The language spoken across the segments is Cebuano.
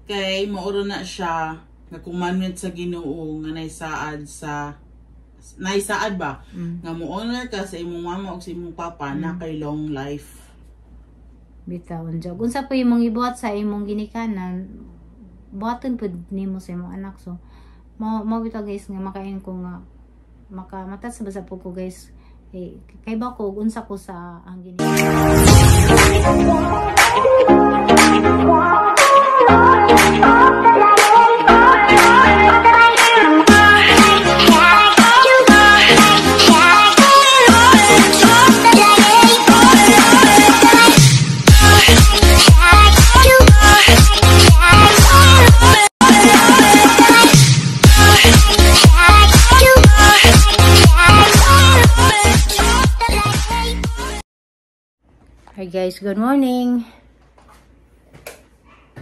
Kay mauro na siya nga commandment sa Ginoo nga naisaad sa naisaad ba nga mo honor ka sa imong mama ug sa imong papa na kay long life. Bitaw unja. Unsa po imong ibuhat sa imong ginikanan, buhaton pud nimo sa imong anak. So mo mo bitaw guys nga makain ko nga maka matat sa basa po ko guys. Eh, kay ba ko unsa ko sa ang ginikanan. Hi guys, good morning.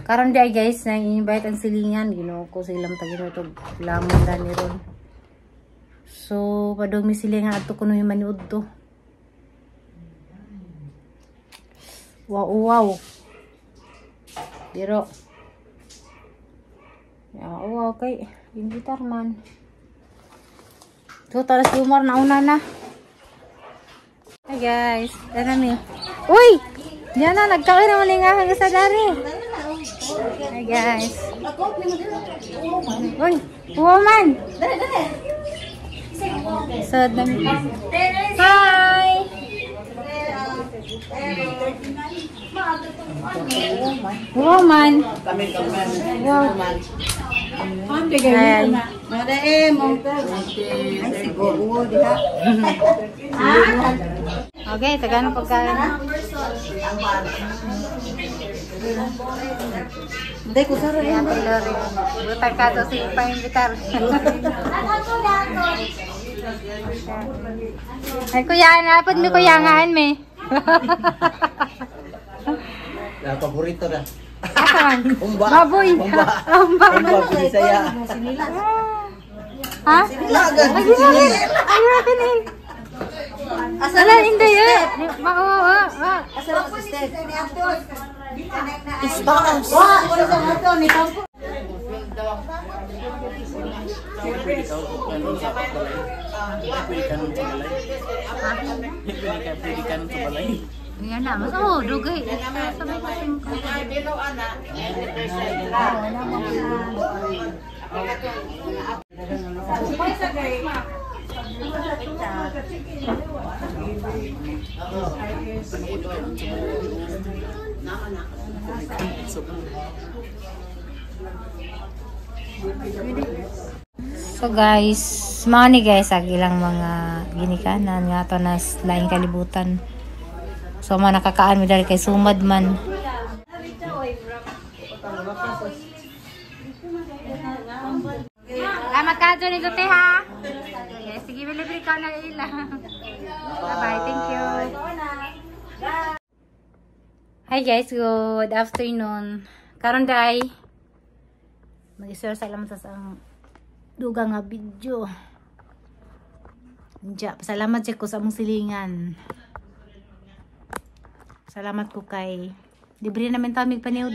Karon day guys, na invite ang silingan, Ginoo ko silang tagino tog lamon dani ron. So padung mi silingan adto kuno yung maniud to. Wow wow. Pero ya wow kay invitar man. So tara si Umar nauna na. Hi guys, dana mi. Uy! Yan na, nagkaon naman nga hanggang sa dari. Hi guys. Uy, woman. So, dami. Hi! Woman. Wow. Hi. Okay, taga pagkain. Hindi ko saro yan. Butang ka to si paimbitar. Ay kuya, napod mi kuya ngahan mi. Paborito na. Asa man? Humba. Baboy. Humba. Humba. Humba Bisaya. Ha? Sinilagan. Ay, sinilagan. Ay, natin. Asa na hindi eh. Oo. Asa na si Steph? Ispaas. Wa, wala sa ato ni Pampo. Pwede ka kanon sa balay. Pwede kanon sa balay. Pwede kanon sa balay. Yan na, mas oh, dugay. Sabay pa singko. So guys, mao ni guys ang ilang mga ginikanan nga ato na laing kalibutan. So man nakakaan mi dali kay sumad man. Salamat ka dyan ito, ha? Okay, sige, libre ka na ila. Bye-bye, thank you. Hi guys, good afternoon. Karon day, mag-share sa ilang sa ang duga nga video. Diya, pasalamat siya ko sa among silingan. Salamat ko kay libre namin tamig paniud.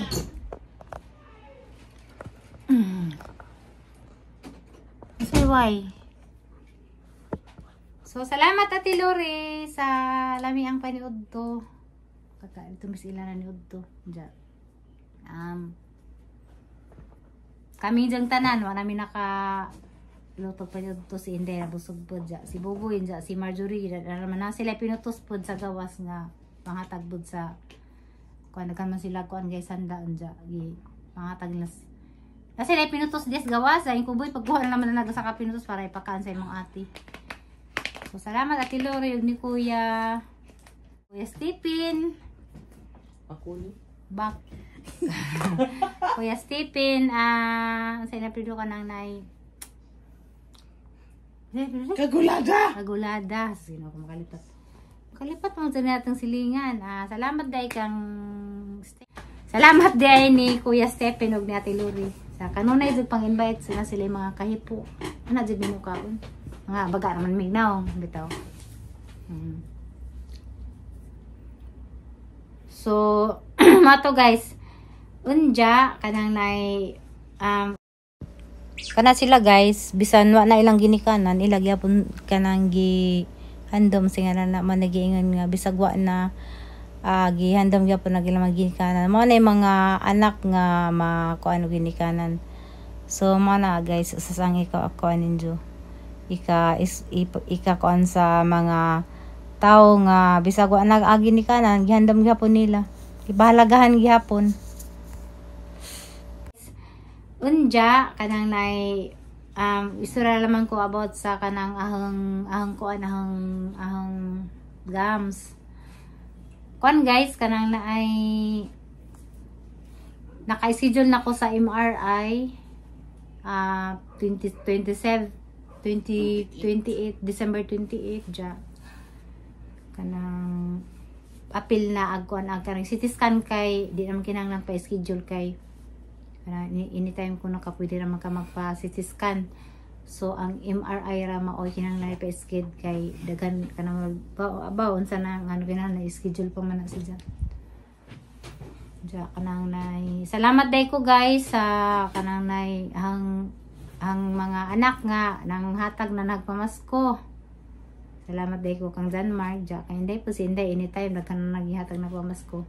Say why? So salamat Ate Lore sa lami ang paniud to. Kakain tumis ila na niud to. Diya. Kami diyang tanan, wala mi naka luto pa to si Inday na busog po dya. Si Buboy dya, si Marjorie, naman na sila pinutos po sa gawas nga pangatag po sa kuan nagkan man sila kuan guys sandaan dya. Pangatag na sila pinutos des gawas ay kuboy pagkuha na naman na sa kapinutos para ipakaan sa imong ate. So salamat Ate Lore ug ni Kuya Kuya Stephen. Ako ni Bak. Kuya Stephen, sa inapido ka ng nai. Kagulada. Kagulada. Sino ako makalipat? Makalipat mo sa natong silingan. Salamat day kang salamat day ni Kuya Stephen ug ni Ate Lori. Sa kanunay jud pang invite sila sila yung mga kahipo. Ana jud mi mukaon. Mga baga naman mignaw bitaw. So, mato guys. Unja kanang nay kana sila guys, bisan wa na ilang ginikanan, ila gyapon kanang gi handom singa na man nagiingon nga bisag wa na gihandom gyapon na ilang mga ginikanan, mao na yung mga anak nga makuan og ginikanan. So mao na guys, usasang ikaw ako ninyo ika is, ika kuan sa mga tao nga bisag wa na ginikanan, gihandom gyapon nila, gipahalagahan gyapon. Unja kanang nay istorya lamang ko about sa kanang ahang ahang kuan ahang ahang gams kuan guys, kanang na ay naka-schedule na ko sa MRI 2027 20 28 December 28 ja, kanang apil na ag kuan ag kanang CT scan, kay di naman kinahanglan pa schedule kay kanang anytime ko naka pwede naman ka magpa CT scan. So ang MRI ra maoy kinahanglan pa schedule kay daghan kanang ba, ba unsa na ngano kinahanglan schedule pa man na siya ja. Kanang nay salamat day ko guys sa kanang nay ang mga anak nga nang hatag na nagpamasko. Salamat day ko kang John Mark ja, kay Inday po si Inday anytime daghan na naghihatag na pamasko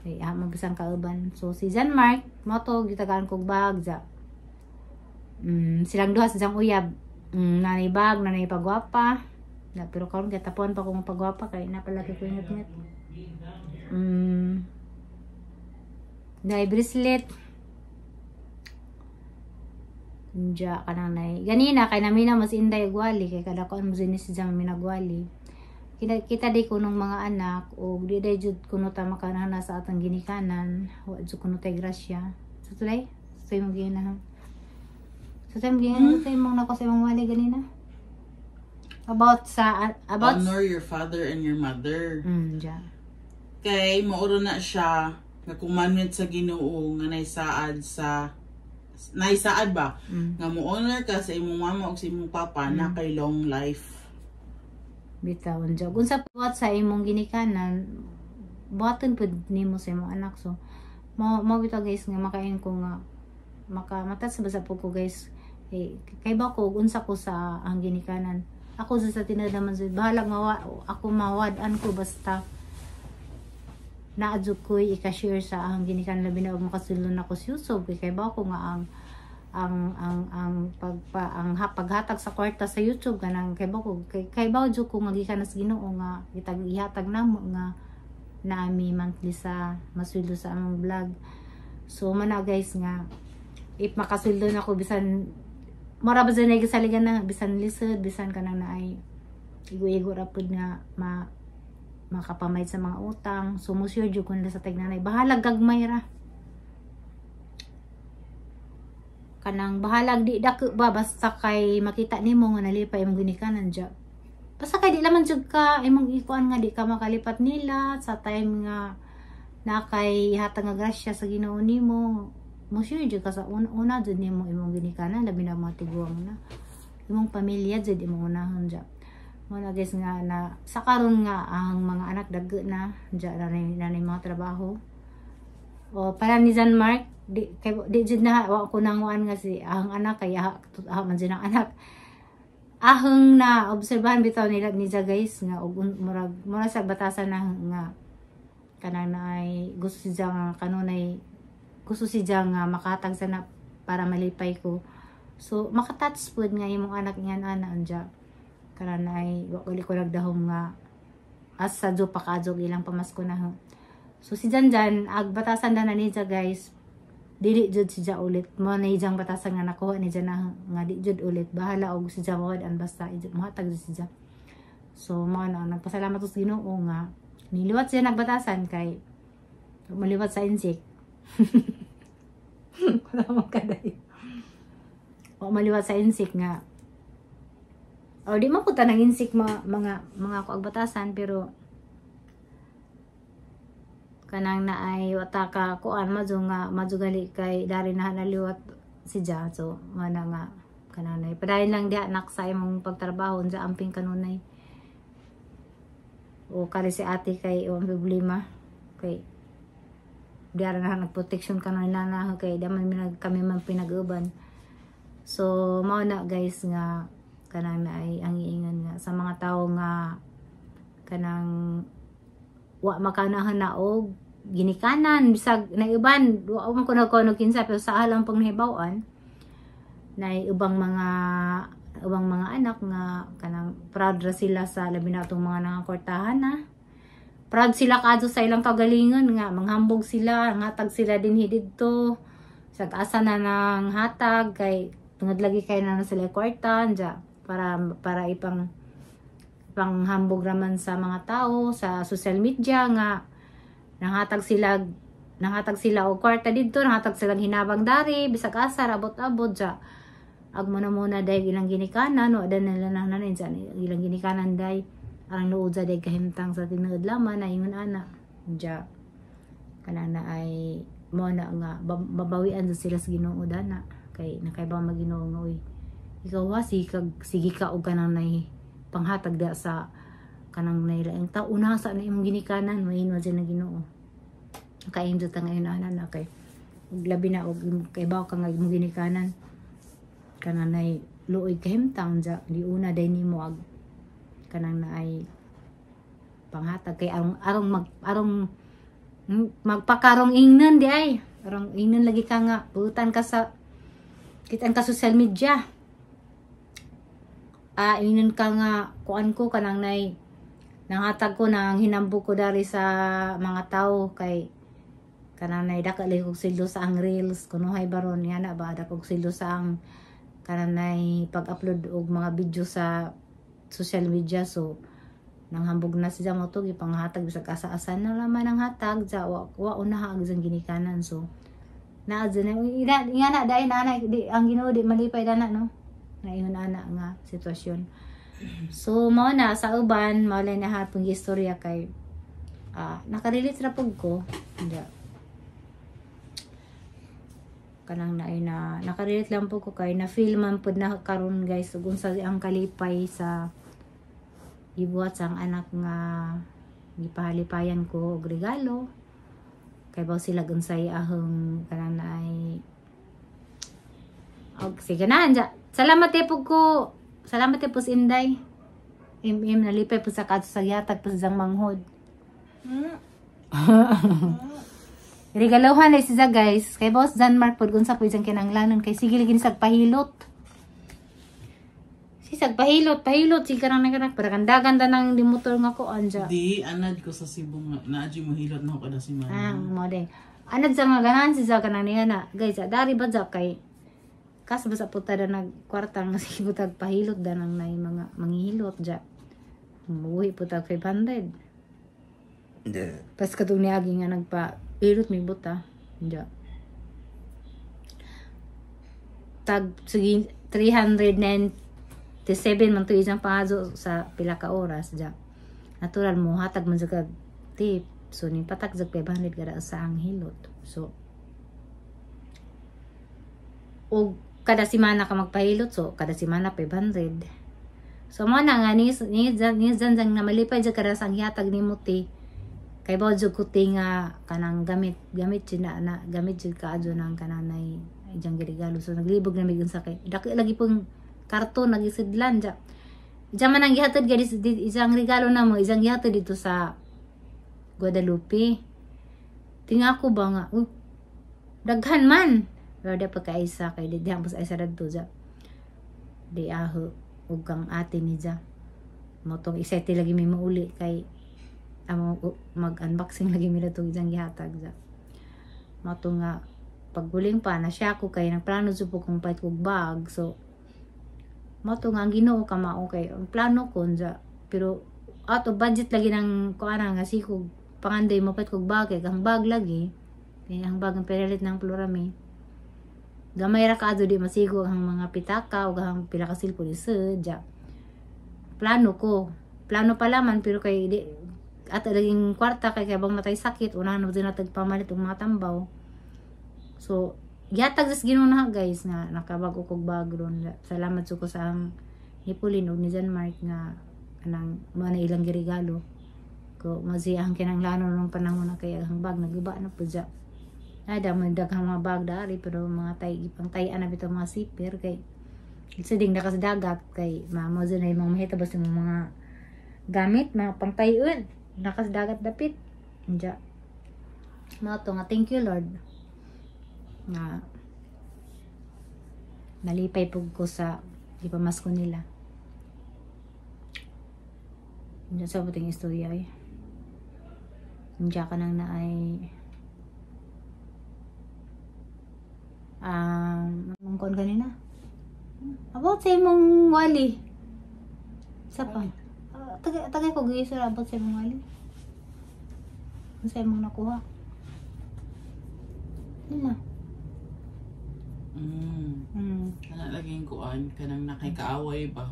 kay mabisan kauban. So si John Mark mo to gitagaan kog bag ja. Silang duha sa jang uyab. Nanay bag, nanay pagwapa na, pero karon gatapuan pa kong pagwapa kay napalaki ko ingat-ingat. Nay bracelet. Unja kanang nay. Ganina kay namina mas Inday gwali kay kada kuan mo si jang minagwali. Kita, kita di kunong mga anak og di day jud kuno ta makanana sa atong ginikanan, wa jud kuno tay grasya. So tulay, so imong ginahan. So tayo ginahan, so imong nako sa imong wali ganina. About sa about Honor your father and your mother. Ja. Kay mauro na siya nga commandment sa Ginoo nga naisaad sa naisaad ba nga mo honor ka sa imong mama ug sa imong papa na kay long life. Bitaw unja. Kung sa buhat sa imong ginikanan, buhaton pud nimo sa imong anak. So mo mo bitaw guys nga makain ko nga maka matat sa basa po ko guys. Eh, kay ba ko unsa ko sa ang ginikanan. Ako sa tinuod naman sa bahalag mawa ako mawad-an ko basta naadyo ko'y ika-share sa ang ginikanan, labi na og makasulon ako sa YouTube kay ba ko nga ang pagpa ang paghatag sa kwarta sa YouTube kanang kay ba ko kay ba jud ko nga gikan sa Ginoo nga gitag ihatag namo nga naami monthly sa masweldo sa among vlog. So mana guys nga if makasweldo na ko, bisan mura ba dyan ay gisaligan na bisan lisod, bisan kanang naay igo-igo ra pud nga ma makapamayad sa mga utang. So mo sure jud ko nila sa tagnanay, bahalag gagmay ra, kanang bahalag di dako ba, basta kay makita nimo nga nalipay imong ginikanan dya, basta kay di laman jud ka imong ikuan nga di ka makalipat nila sa time nga na kay hatag nga grasya sa Ginoo nimo, mo sure jud ka sa una, una jud nimo imong ginikanan, labi na mga tiguang na imong pamilya jud imong unahon dya. Mo na guys nga na sa karon nga ang mga anak dagko na dya na na mga trabaho o para ni John Mark di kay di jud na wa ko nanguan nga si ang anak kay aha, aha man jud ang anak ahong na obserbahan bitaw nila ni ja guys nga og murag mura sa batasan na nga kanang na ay gusto siya nga kanunay gusto siya nga makatag sa na para malipay ko. So makatouch pud nga imong anak nga ana anja kanang ay wa uli ko nagdahom nga asa jo pa kaadjog ilang pamasko na. So si Janjan ag batasan na niya guys, dili jud siya ulit mo na ijang batasan nga nakuha ni na nga di jud ulit, bahala og si Jawad an basta mohatag jud siya. So mo na nagpasalamat sa Ginoo nga niliwat siya nagbatasan kay maliwat sa insect. Wala man kaday o maliwat sa insect nga o di man ko tanang insect mga ako agbatasan, pero kanang na ay wata ka kuan madyo nga madyo gali kay dari na naliwat si Ja. So mana nga kanang nay padayon lang diha nak sa imong pagtrabaho unsa amping kanunay o kari si ate kay o ang problema kay Diara na nagprotection ka na nana kay daman mi kami man pinag-uban. So mao na, guys, nga kanang na ay ang iingon nga sa mga tawo nga kanang wa makanahan na og ginikanan, bisag na uban wa man ko nagkuno kinsa, pero sa alang pang nahibaw-an na ubang mga anak nga kanang proud ra sila sa, labi na atong mga nangakwartahan na, proud sila kaadto sa ilang kagalingon nga manghambog sila, hatag sila dinhi didto sag asa na nang hatag, kay tungod lagi kay na sila kwarta dya para ipang panghambog raman sa mga tao sa social media nga nanghatag sila og kwarta didto, nanghatag sila hinabang dari bisag asa, abot-abot dya. Ag mo na muna dahil ilang ginikanan wa dan nila nang nanin sa ilang ginikanan day arang luod sa day kahimtang sa tinuod laman na ingon ana dya, kanang na ay mo na nga babawian sa sila sa Ginoo dana, kay nakaiba mag Ginoo nga, "Uy, ikaw ha, sige ka, sige ka og kanang nay panghatag da sa kanang nailaing tao, una sa na imong ginikanan." Moingon siya na Ginoo, kaim sa ngayon ana na kay ug labi na og kay ka nga imong ginikanan kanang nay luoy kahimtang dya, di una day nimo ag kanang na ay panghatag, kay arong arong mag arong magpakarong ingnon di ay arong ingnon lagi ka nga buutan ka sa kitan ka social media, ah, ingnon ka nga kuan ko, kanang nay nanghatag ko, nang hinambog ko dari sa mga tao, kay kanang nay daka lagi kog sildo sa ang reels kunuhay baron nga na ba, dako sildo sa ang kanang nay pag-upload og mga video sa social media. So nanghambog na siya mo to gipanghatag bisag asa-asa na laman ang hatag sa wa, wa una ang isang ginikanan. So naa dyan ina nga na dai na di ang Ginoo di malipay dana, no, naingon ana nga sitwasyon. So mao na sa uban, mao lang na hapong istorya kay nakarelate ra pug ko. Hindi kanang naay na nakarelate lang po ko kay na feel man pud na karon, guys, ug unsa ang kalipay sa gibuhat sa ang anak nga gipahalipayan ko og regalo, kay baw sila unsay ahong kanang naay og sige na anja. Salamat eh po ko, salamat eh po sa Inday MM, nalipay po sa kadto sa gihatag po sa isang manghod. Regaluhan na siya, guys. Kay Boss Janmark pod unsa po isang kinanglanon kay sige lagi sa pahilot. Si sag pahilot, pahilot sige kanang naganak para ganda ganda nang di motor nga ko anja. Di anad ko sa Cebu nga naadyo mo hilot na ako kada si Ah, Mama. mo de. Anad sa nga ganahan si sa kanang niya na guys, dari ba ja kay kas basta puta da nagkwarta nga sige butag pahilot da nang nay mga manghihilot ja. Muwi putag 500. Hindi. Pas katong niagi nga nagpa ilot may buta. Ja. Tag sige 397 man to isang pangazo sa pila ka oras ja. Natural mo hatag man sa kag tip. So ning patak jag 500 kada sa ang hilot. So og kada semana ka magpahilot, so kada semana 500. So mo na nga ni ni ni ni na malipay jud kada sa ang hihatag nimo ti, kay bawo jud ko ti nga kanang gamit gamit jud na, na gamit jud kaadyo ng kanang nay ijang giregalo. So naglibog na mig unsa kay dako lagi pong karton nagisidlan ja. Ija man ang gihatod gadi isang regalo na mo, isang gihatod dito sa Guadalupe. Tinga ko ba nga, daghan man. Pero di pa kaisa kay di diha sa isa dadto ja. Di aho ug kang ate ni ja. Mo tong excited lagi mi mauli kay amo mag-unboxing lagi mi datong isang gihatag ja. Mo to nga pagguling pa na siya ko kay nagplano jud po kong pait kog bag. So mo to nga ang Ginoo kamao kay ang plano ko ja, pero ato budget lagi ng kuana nga sikog pangandoy mo pait kog bag, kay ang bag lagi kay ang bag ang perelit ng Florami, gamay ra kaadto di masigo ang mga pitaka o ang pila ka cellphone isud ja. Plano ko, plano pa laman, pero kay di at laging kwarta kay bang matay sakit, unahan mo din natag pamalit og mga tambaw. So gihatag sa Ginoo na, guys, nga nakabago kog bag ron. Salamat jud ko sa ang ni Pauline ug ni John Mark nga anang mo na ilang giregalo ko. Mazi ang kinanglanon nung panahon na kay ang bag naguba na po dya. Ay, damo daghang mga bag dari pero mga tay ipang tayan na bitaw mga zipper kay sa ding naka sa dagat kay mamo dyan ay mga mahitabas yung mga gamit, mga pangtayon naka sa dagat dapit. Diya. Mao to nga thank you Lord nga nalipay pug ko sa gipamasko nila. Diyan sa buting istorya ay. Diya ka nang naay mong kuan kanina. About sa imong wali. Sa pa. Tagay tagay ko gisura about sa imong wali. Unsa imong nakuha? Ano na? Kana laging kuan kanang nakikaaway ba?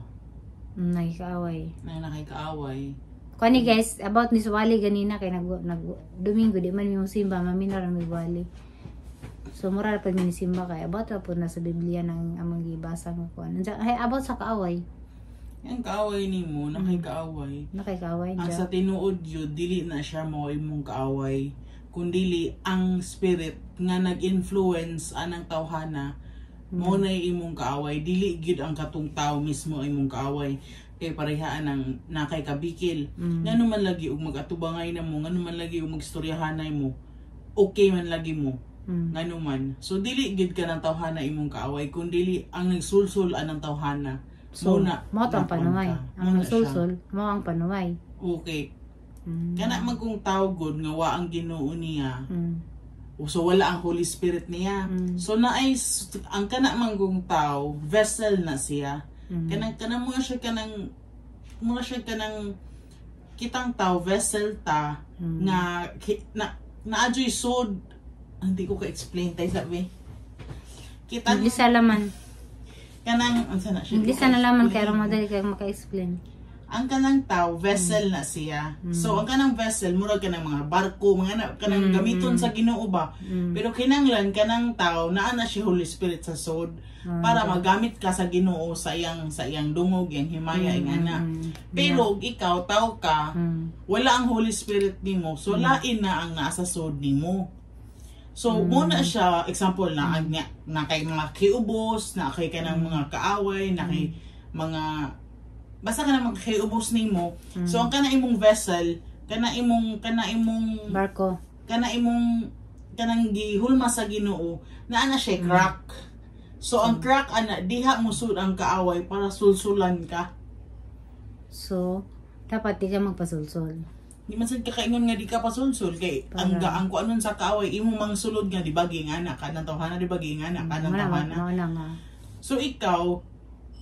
Nakikaaway. Nang nakikaaway. Kani guys, about ni Wali ganina kay nag, nag Domingo di man mi simba, mamina ra mi wali. So mura ra pud mi simba kay about ra pud na sa Biblia nang among gibasa nga kuan. Unsa ay about sa kaaway. Ang kaaway nimo, nakikaaway. Nakikaaway Ang dya. sa tinuod yun, dili na siya mao imong kaaway. Kundili ang spirit nga nag-influence anang tawhana mo na imong kaaway. Dili gyud ang katong tao mismo ang imong kaaway. Kay parehaan ang nakay kabikil. Ngano man lagi og mag-atubangay na mo, ngano man lagi og magstoryahanay mo, okay man lagi mo. Ngano man. So dili gyud ka ng tawhana imong kaaway, kundili ang nagsulsul anang tawhana. So, Mo na mao to ang nakuan panuway. ka. Ang Mo na siya. nagsulsul, mao ang panuway. Okay. Kana man kung tao gud nga wa ang Ginoo niya. So wala ang Holy Spirit niya. So naay ang kana man kung tao, vessel na siya. Kanang kanang mo siya kanang mo siya kanang kitang tao vessel ta nga na naadyoy sod, hindi ko ka-explain tay sabi. Kitang Inglisa laman. kanang unsa na siya? Inglisa na laman kay aron madali kay maka-explain. Ang kanang tao vessel na siya. So ang kanang vessel murag kanang mga barko, mga na, kanang gamiton sa Ginoo ba. Pero kinanglan kanang tao naa na siya Holy Spirit sa sod para magamit ka sa Ginoo sa iyang dungog, iyang himaya, iyang ana. Pero og ikaw tao ka, wala ang Holy Spirit nimo. So lain na ang nasa sod nimo. So mo na siya example na ang na kay mga kiubos, na kay kanang mga kaaway, na kay mga basta ka na mga kiubos nimo. So ang kana imong vessel, kana imong Barko. kana imong kanang gihulma sa Ginoo, naa na siya crack. So ang crack ana diha mo sud ang kaaway para sulsulan ka. So, dapat di ka magpasulsol. Di man sad kakaingon nga di ka pasulsul kay ang gaang kuanon sa kaaway imo mang sulod nga di ba giingana ka ng tawhana, di ba giingana ka ng Wala, tawhana. mao na nga. So ikaw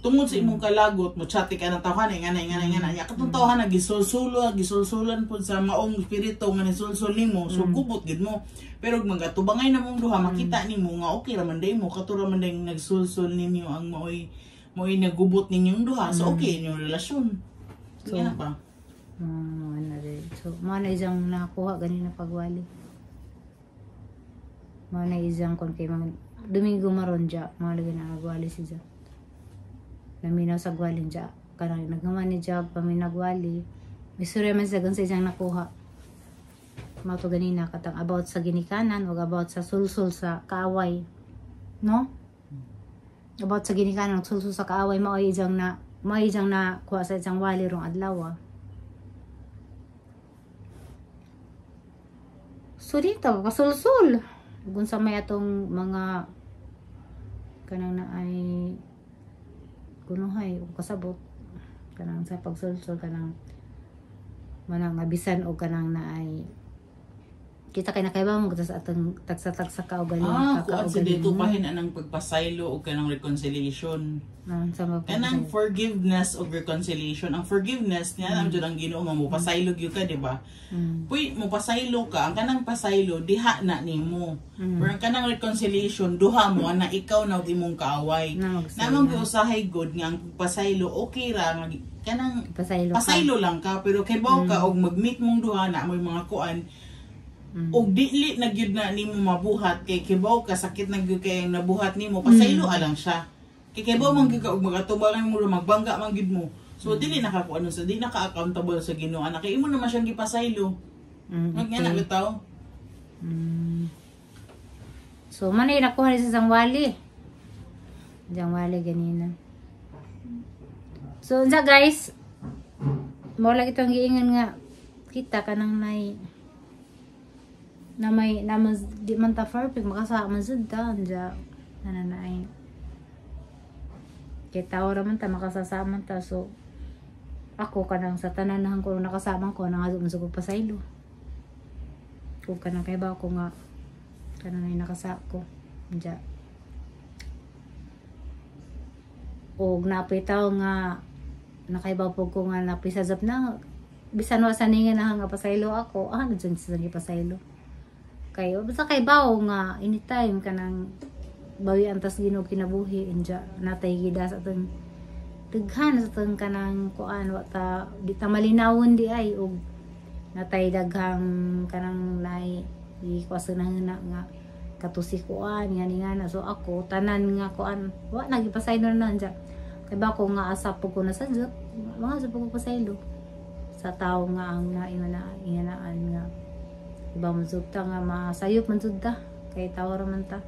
tungod sa imong kalagot mo chat ka ng tawhana ingana ingana ingana nya katong tawhana gisulsulo gisulsulan pud sa maong espiritu nga nisulsul nimo, so gubot gid mo. Pero ug magatubangay na mong duha, makita nimo nga okay ra man day mo, kato ra man day nagsulsul ninyo ang maoy maoy nagubot ninyong duha, so okay inyong relasyon. So, so, pa. Mao na rin. So, mao na isang nakuha ganina pagwali. Mao na isang kon kay mga Domingo maron dya. Mao lagi na nagwali si dya. Naminaw sa gwali dya. Kanang naghuman ni dya paminagwali. Misuri man sa sa isang nakuha. Mao to ganina katang about sa ginikanan o about sa sulsul sa kaaway. No? About sa ginikanan ug sulsul sa kaaway mao isang na kuha sa isang wali rong adlaw. Ah. So dito, pasulsul. Kung sa may atong mga kanang na ay kunuhay o kasabot kanang sa pagsulsul kanang manang nga bisan o kanang na ay kita kay nakaiba mo sa atong tagsa-tagsa ka o galing Ah, kuan sa dito pahin anang pagpasaylo o kanang reconciliation. Ah, sa mga Kanang forgiveness o reconciliation. Ang forgiveness niya mm. ang Ginoo nga mo pasaylo gyud ka, di ba? Puy mo pasaylo ka, ang kanang pasaylo diha na nimo. Pero ang kanang reconciliation duha mo ana ikaw na ug imong kaaway. Na magsaya. Namang usahay good nga ang pasaylo okay ra nga kanang pasaylo ka. Pasaylo lang ka pero kay baw ka og mag-meet mong duha na mo'y mga kuan og dili na gyud na nimo mabuhat kay kibaw ka sakit na gyud kay ang nabuhat nimo, pasaylo alang siya kay kibaw man gyud ka og magatubangan mo magbangga man gyud mo, so dili na ka kuan sa di na ka accountable sa Ginoo ana kay imo naman siyang gipasaylo. Mag nga na bitaw. So man ay nakuha ni sa sangwali. Sangwali ganina. So unsa guys, mo lang itong giingon nga kita kanang nay na may naman di man ta perfect, makasa man jud ta anja na na ay kay tao ra man ta, makasasa man ta. So ako kanang sa tanan ko nakasama ko nang man ko pasaylo kung kanang kay ba ko nga kanang ay nakasa ko anja og napoy tawo nga nakaibaw po ko nga napoy sa zap na bisan wa sa ninga na nga pasaylo ako dyan sa pasaylo kayo basta kay bawo nga anytime kanang bawi antas Ginoo kinabuhi inja natay gida sa atong daghan sa atong kanang kuan, wa ta di ta malinawon di ay og natay daghang kanang nay gikuasa na nga katusi kuan nga ni nga na. So ako tanan nga kuan wa nagipasaylo na anja kay ba ko nga asa po ko na sa jud mga sa po ko pasaylo sa tawo nga ang nainganaan nga iba man jud ta nga masayop man jud ta kay tawo ra man ta.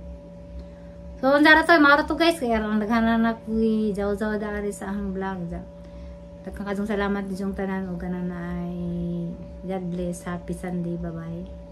So unsa ra to, mao ra to guys, kay aron daghan na ko jaw-jaw dari sa ahang vlog ja. Daghang kayong salamat dijong tanan ug kanan ay God bless, happy Sunday, bye bye.